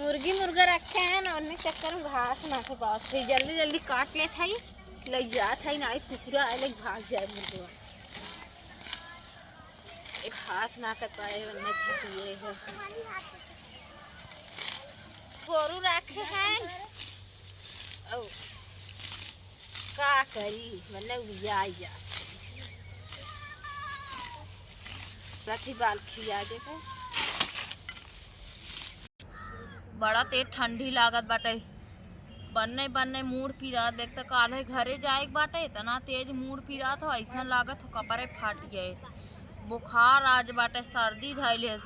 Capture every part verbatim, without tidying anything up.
मुर्गी मुर्गा रखे हैं ना, उन्हें चक्कर में घास ना थे पावत है, जल्दी जल्दी काट लेत है, लग जात है, ना कुकुरा आए लग भाग जाए मुर्गा। एक हाथ ना तक पाए, उन्हें खिसिए है। गोरू रखे हैं। औ, का करी, मतलब, उबिया आइया। रखी बाल खिया दे का। बड़ा तेज ठंडी लागत बाटे। बन्ने बन्ने मूड़ पिरात, देख त काल्हे घरे जाए के बाटे, इतना तेज मूड़ पिरात हो, ऐसन लागत हो कपड़े फाट गए। बुखार आज बाटे, सर्दी धइल है।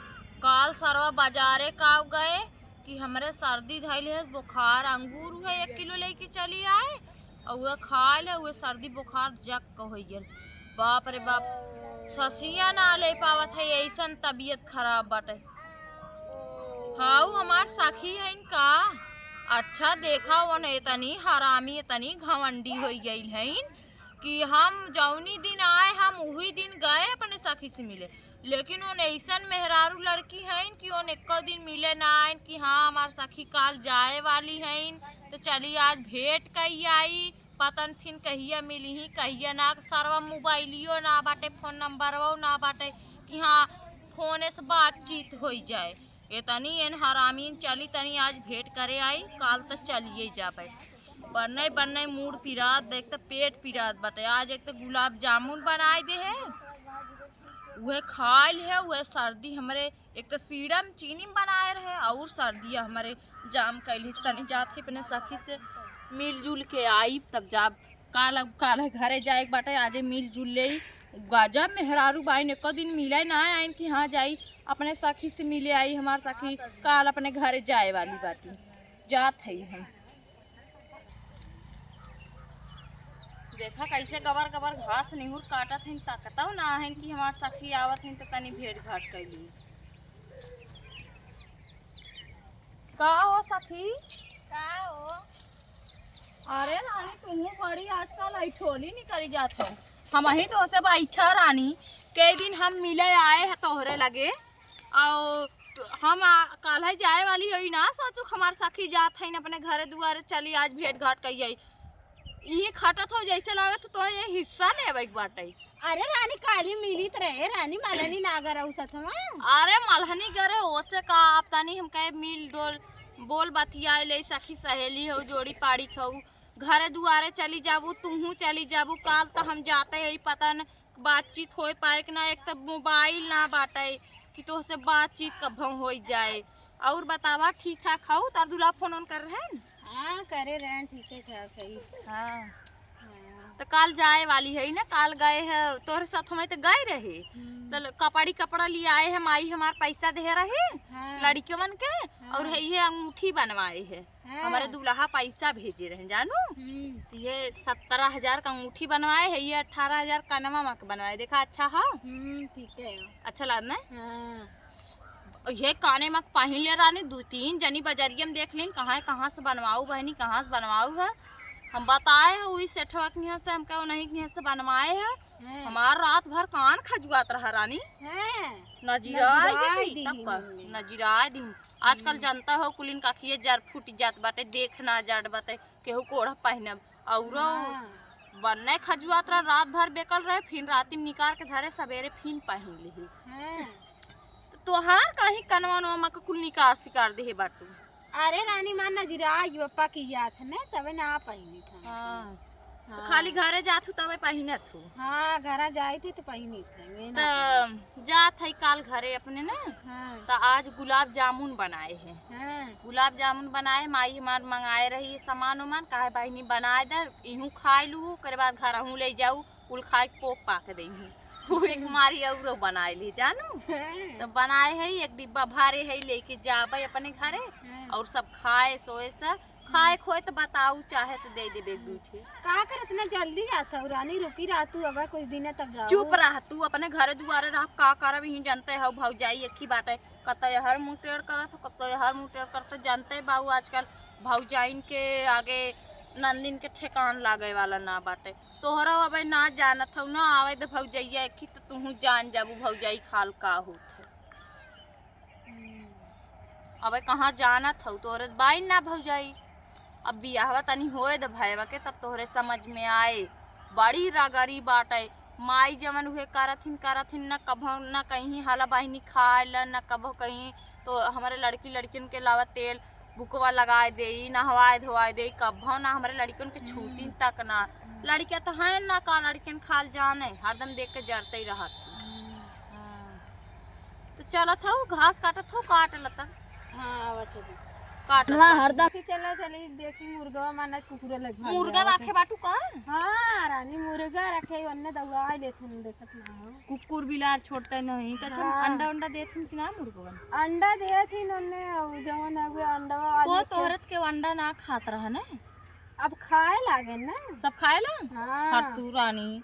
काल सरवा बाजारे का गए कि हमरे सर्दी धइल है, बुखार। अंगूर उहे एक किलो लेके चली आए, और उहे खाए ले, उहे सर्दी बुखार जक के होइ गेल। बाप रे बाप, ससिया ना ले पावत है, ऐसन तबीयत खराब बाटे। हाउ हमार सखी हइन का? अच्छा देखा, ओने इतनी हरामी, इतनी घमंडी होइ गइल हइन कि हम जौनी दिन आए, हम उही दिन गए अपने सखी से मिले। लेकिन ओन ऐसन मेहरारू लड़की हइन कि ओन एको दिन मिले ना आइन कि हाँ, हमार सखी काल जाए वाली हइन, तो चली आज भेंट कई आई। पता न फिन कहिया मिली ही, कहिया ना। सरवा मोबाइलियो ना बाटे, फोन नंबरवो ना बाटे कि हाँ, फोने से बातचीत होइ जाए। ए तनी एन हरामीन चली तनी आज भेंट करे आई, काल त चलिए जाबे। बन्ने बन्ने मूड़ पिरात, देख त पेट पिरात बाटे। आज एक त गुलाब जामुन बनाए दे है, उहे खाइल है, उहे सर्दी हमरे एक त सीरम चीनी में बनाए रहे और सर्दी हमरे जाम कैली। तनी जात है अपने सखी से मिलजुल के आई, तब जाब। काल, काल घरे जाए के बाटे, आजे मिलजुल ले। गजब मेहरारू बाइन, एको दिन मिले ना आइन कि हाँ जाई अपने सखी से मिले आई। हमार सखी काल अपने घरे जाए वाली बाटी, जात है हम। देखा कैसे गबर गबर घास निहुर काटत हइन, ताकतौ ना हइन कि हमार सखी आवत हइन त तनी भेंट घाट कैली। का हो सखी? का हो? अरे रानी, तुहू बड़ी आजकल ऐठोली निकली जात हो। हमही तोहसे बैठा रानी, कई दिन हम मिले आए हैं तोहरे लगे, और हम आ, काल्हे जाए वाली हई ना, सोचू हमार सखी जात हईन अपने घरे दुआरे, चली आज भेंट घाट कई आई। इही खटत हो जैसे लागत हो तो ये हिस्सा लेवे के बाटे। अरे रानी, काली मिलित रहे रानी, मलहनी ना गरऊ सथवा। अरे मलहनी गरे ओसे का, आप तनी हम कहे मिल डोल बोल बतिया ले, सखी सहेली हो, जोड़ी पाड़ी खाऊ, घरे दुआरे चली जाबू, तूहू चली जाबू। काल त हम जाते हई, पता न बातचीत होए पाए कि ना, एक त मोबाइल ना बाटे कि तोहसे बातचीत कभौ होई जाए। और बतावा, ठीक ठाक हऊ? तार दुल्हा फोन ओन कर रहन? हाँ, करे रहन, ठीक है, ठाक है। हाँ। हाँ। त काल जाए वाली है ना, काल गए है तोहरे साथ, हम त गए रहे। हम्म। त ल-, कपड़ी कपड़ा ले आए है, माई हमार पैसा दे रहे हाँ। लड़कियों मन के, हाँ। और है ये अंगूठी बनवाए है। हाँ। हमारे दुल्हा पैसा भेजे रहे जानू, हम्म। त ये सत्रह हजार का अंगूठी बनवाए है, ये अठारह हजार कनवा मा के बनवाए। देखा अच्छा है? हम्म, ठीक है। अच्छा लाग ना? हाँ। ये काने मा के पहिन ले रानी, दू तीन जनी बजरिया में देख लेन, कहाँ, कहाँ से बनवाऊ बहनी, कहाँ से बनवाऊ है। हम बताए है वही सेठवा के यहाँ से, हम कहे नहीं के यहाँ से बनवाए है। हाँ। हमार रात भर कान खजुआत रहा रानी। हाँ। नजिराए नजिराए दिही, दिही तब का? हमने। नजिराए दिही। आजकल हम्म। जनता हो कुलिन काखिए जर फूट जात बाटे, देख ना जाट बाटे, केहू कोढ़ पहिनब। औरो हाँ। बन्ने खजुआत रहा, रात भर बेकल रहे, फिन राती में निकार के धरे, सबेरे फिन पहिन लिही। हाँ। त तोहार कहीं कनवा नवा मा के कुल निकार सिकार देहे बाटू। अरे रानी, मान नजिराई बप्पा की याद है ना, तबे ना पहिनी था। हाँ। त हाँ। खाली घरे जात हूँ तबे पहिनत हूँ। हाँ, घरा जाई थी त पहिनी थी, ये त ना पहिनी। जात है काल घरे अपने ना, हाँ। त आज गुलाब जामुन बनाए है। हाँ। गुलाब जामुन बनाए, माई हमार मंगाए रही सामान उमान, काहे बहिनी बनाए दे, इहू खाए लू, ओकरे बाद घरहू ले जाऊ। कुल खाए के पोक पाक देही। वो एक मारी औरो बनाए ले जानू। हाँ। त बनाए है, एक डिब्बा भारे है, लेके जाबे अपने घरे हाँ। और सब खाए सोए से। खाए खोए त बताऊ, चाहे त दे देबे एक दू ठे। का कर इतना जल्दी जात हो रानी, रुकी रह तू, अब कुछ दिन है तब जाओ। चुप रह तू, अपने घरे दुआरे रह, का करब, यहीं जनते हो भौजाई एक ही बाटे, कतई हर मुंह टेढ़ करत हो, कतई हर मुंह टेढ़ करत हो। जनते बाऊ आजकल भौजाइन के आगे नंदिन के ठेकान लागे वाला ना बाटे। तोहरा अबे ना जानत हऊ ना, आवे दे भौजैया एक ही त तुहू जान जाबू भौजाई खाल का होत है। अबे कहाँ जानत हऊ, तोहरे बाइन ना भौजाई। अब बियाहवा तनी होए द भयवा के, तब तोहरे समझ में आए। बड़ी रगरी बाटे। माई जवन उहे करत हिन, करत हिन, न कभौ न कहीं हाला बहिनी खाए ला, न कभौ कहीं तो हमरे लड़की लड़कियन के लावा तेल बुकवा लगाए देई, नहवाए धोआए देई, कभौ ना हमरे लड़कियन के छूतीन तक ना। लड़किया तो हैं ना का, लड़कियन खाल जाने, हरदम देख के जरते ही रहत ही। हाँ। तो चलत हऊ, घास काटत हऊ, काट लता। हाँ, आवा चली। काटत ला बा। हरदम। देखी चला चली, देखी मुर्गवा माना कुकुरे लग भाग मुर्गा गया। राखे बाटू का? हाँ, रानी मुर्गा रखे, ओन्ने दौड़ाए लेथुन, देखत ना हो। कुकुर बिलार छोड़ते नहीं, तो अच्छा हाँ। अंडा उंडा देथिन कि ना मुर्गवन? अंडा देथिन ओन्ने, अउ जवन हवे अंडवा को वाले के। तोहरत के अंडा ना खात रहा ना? अब खाए लागे ना। सब खाए ला? हाँ। हर तू रानी।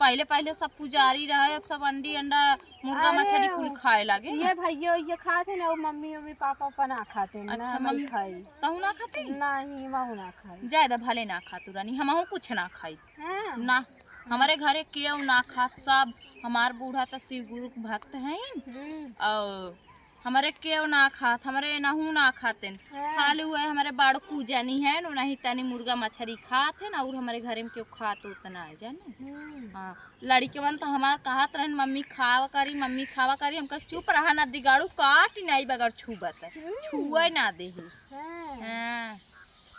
पहिले, पहिले सब पुजारी रहे, अब सब अंडी, अंडा, मुर्गा, अरे, मछली कुल खाए लागे ना। ये भैया, ये खात है ना, वो मम्मी, मम्मी, पापा, पापा ना खाते हैं, अच्छा, ना, नहीं मम्मी, खाई। तहू ना खाते? नहीं, महू ना खाई। जाए दा, भले ना खा तू रानी, हमहू कुछ ना खाई। हाँ। ना, हमरे घरे केहू ना खात, सब हमार बूढ़ा त शिव गुरु के भक्त हैं। हम्म। और हमरे केहू ना खात, हमरे एनहू ना खातेन। हाँ। खाली हुए हमरे बड़कू जानी है, उन्हीं तनी मुर्गा मछरी खात है ना, और हमरे घरे में केहू खात उतना है, जाने? हम्म। हाँ, लड़िकवन तो हमार कहत रहन, "मम्मी खावा करी, मम्मी खावा करी।" हम कह, "चुप रहा ना, दिगाड़ू काट नाई बगर छुबत, हम्म। छुए ना देही।" हाँ। हाँ।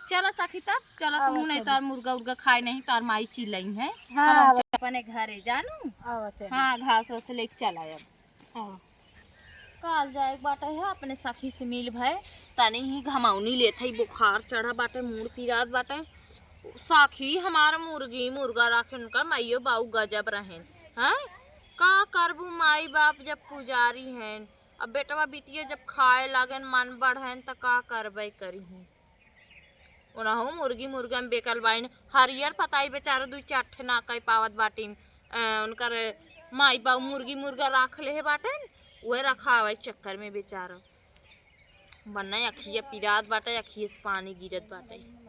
चला सखी, तब चला, आवा तू नहीं चली। तार मुर्गा उर्गा खाए नहीं, तार माई चिल्लाई है। हाँ, हम आवा। अपने घरे जानू। आवा चली। हाँ, घास वास लेके चला अब। हाँ। काल जाए के बाटे है अपने सखी से मिल भय, तनी ही घमौनी लेत है, बुखार चढ़ा बाटे, मूड़ पिरात बाटे। सखी हमार मुर्गी मुर्गा राखे, उनकर माइयो बाऊ गजब रहेन। हाँ, का करबू, माई बाप जब पुजारी हैं, अब बेटवा बिटिया जब खाए लागेन, मन बढ़ेन, त का करबे करिहीं। ओनहु मुर्गी मुर्गा में बेकल बाइन। हरियर पताई बेचारा दुई चार ठे ना कह पावत बाटिन। अ, उनकर माई बाऊ मुर्गी मुर्गा राख लेहे बाटेन, उहे रखावे चक्कर में बेचारा। बन्ना अखिया पिरात बाटे, अखिए से पानी गिरत बाटे।